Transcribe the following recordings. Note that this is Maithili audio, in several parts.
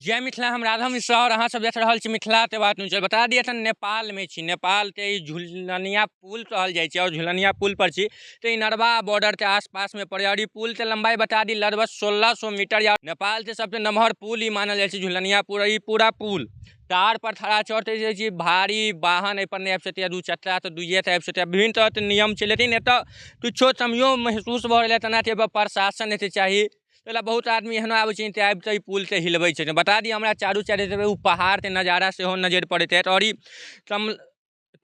जय मिथिला। हम राधा मिश्रा और अहाँ सब देख रहल छी मिथिला के बात न्यूज। बता दिए एखन नेपाल में छी। नेपाल के ई झुलनिया पुल कहल जाइ छै और झुलनिया पुल पर छी तो ई नरवा बॉर्डर के आसपास में पड़े और ई पुल के लंबाई बता दी लगभग 1600 मीटर या नेपाल के सबसे नमहर पुल ई मानल जाइ छै झुलनिया पुल। ई पूरा पुल तार पर खड़ा चढ़ते जाइ छी, भारी वाहन एहि पर नहि आबि सकैए, दू चक्का तऽ दुइये टा आबि सकैए, विभिन्न तरहके नियम छै। लेकिन एतऽ किछो कमियो महसूस भऽ रहलै तेना कि एहिपर प्रशासन हेतै चाही। एहि बहुत आदमी एहनो आबै छै तऽ आबि कऽ ई पुलके हिलबै छथिन। बता दी हमरा चारू साइड ओ पहाड़के नजारा सेहो नजरि पड़ैत हैत। आओर ई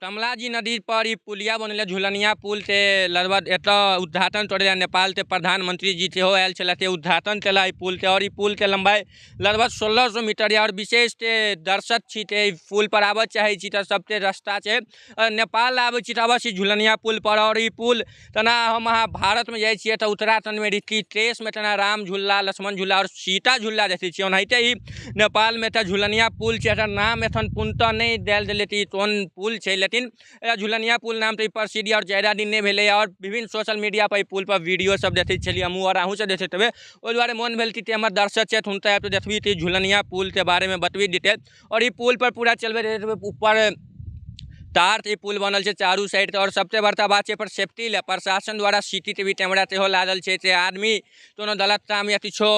कमलाजी नदी पर ई पुलिया बनल झुलनिया पुल से लगभग एतऽ उद्घाटन करै लए नेपालके प्रधानमंत्री जी सेहो आयल छलथि, उद्घाटन केला ई पुलके। आओर ई पुलके लम्बाइ लगभग 1600 मीटर यऽ। आओर विशेष के दर्शक छी ते ई पुल पर आबऽ चाहै छी तऽ सबके रास्ता छै। नेपाल आबै छी तऽ अवश्य झुलनिया पुल पर। आओर ई पुल तेना हम अहाँ भारतमे जाइ छियै तऽ उत्तराखण्डमे ऋषिकेशमे तेना राम झूला, लक्ष्मण झूला आओर सीता झूला देखै छियै, ओनाहिते ही नेपालमे एकटा झुलनिया पुल छै। एकर नाम एखन पूर्णतः नहि देल गेलै कि कोन पुल छै, लेकिन एकरा झुलनिया पुल नामसँ ई प्रसिद्ध यऽ। आओर ज्यादा दिन नहि भेलैए आओर विभिन्न सोशल मीडियापर ई पुलपर वीडियो सब देखै छलियै हमहूँ आओर अहूँ सब देखैत हेबै। ओहि दुआरे मोन भेल कि हमर दर्शक छथि हुनका आबिकऽ देखबी तऽ झुलनिया पुलके बारेमे बतबी डिटेल। आओर ई पुलपर पूरा चलबै ऊपर तार से पुल बनल छै चारू साइड। और सबसे बड़का बात छै पर सेफ्टी ले प्रशासन द्वारा सीसीटीवी कैमरा सेहो लागल छै। से आदमी कोनो गलत काम या किछो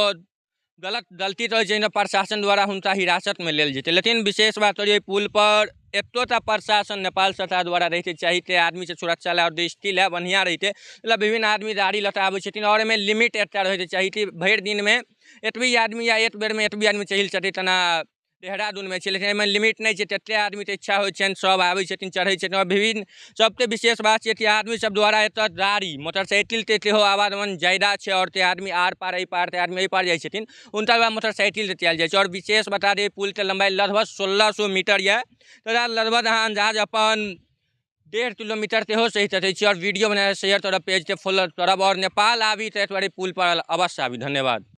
गलत गलती करै छै प्रशासन द्वारा हुनका हिरासत में लेल जेतै। लेकिन विशेष बात करियै पुल पर एतोटा प्रशासन नेपाल सरकार द्वारा रहैके चाही ते आदमी से सुरक्षा लै और दृष्टि लै बढ़िया रहितै। मतलब विभिन्न आदमी गाड़ी लऽ कऽ आबै छथिन और एहिमे लिमिट एकटा रहैके चाही कि भरि दिनमे एतबी आदमी या एक बेरमे एतबी आदमी चलि सकै तेना देहरादूनमे छै। लेकिन एहिमे लिमिट नहि छै, ततेक आदमीके इच्छा होइ छनि सभ आबै छथिन चढ़ै छथिन। आओर विभिन्न सबसँ विशेष बात छै कि आदमी सब द्वारा एतऽ गाड़ी मोटरसाइकिलके सेहो आवागमन ज्यादा छै। आओर ते आदमी आर पार एहि पार से आदमी एहि पार जाइ छथिन, हुनका द्वारा मोटरसाइकिलसँ चलि जाइ छै। आओर विशेष बता दी पुलके लम्बाइ लगभग 1600 मीटर यऽ, तकरा लगभग अहाँ अन्दाज अपन 1.5 किलोमीटर सेहो सहि सकै छी। आओर वीडियो बना शेयर करब, पेजके फॉलो करब और नेपाल आबी तऽ एक बार पुल पर अवश्य आबी। धन्यवाद।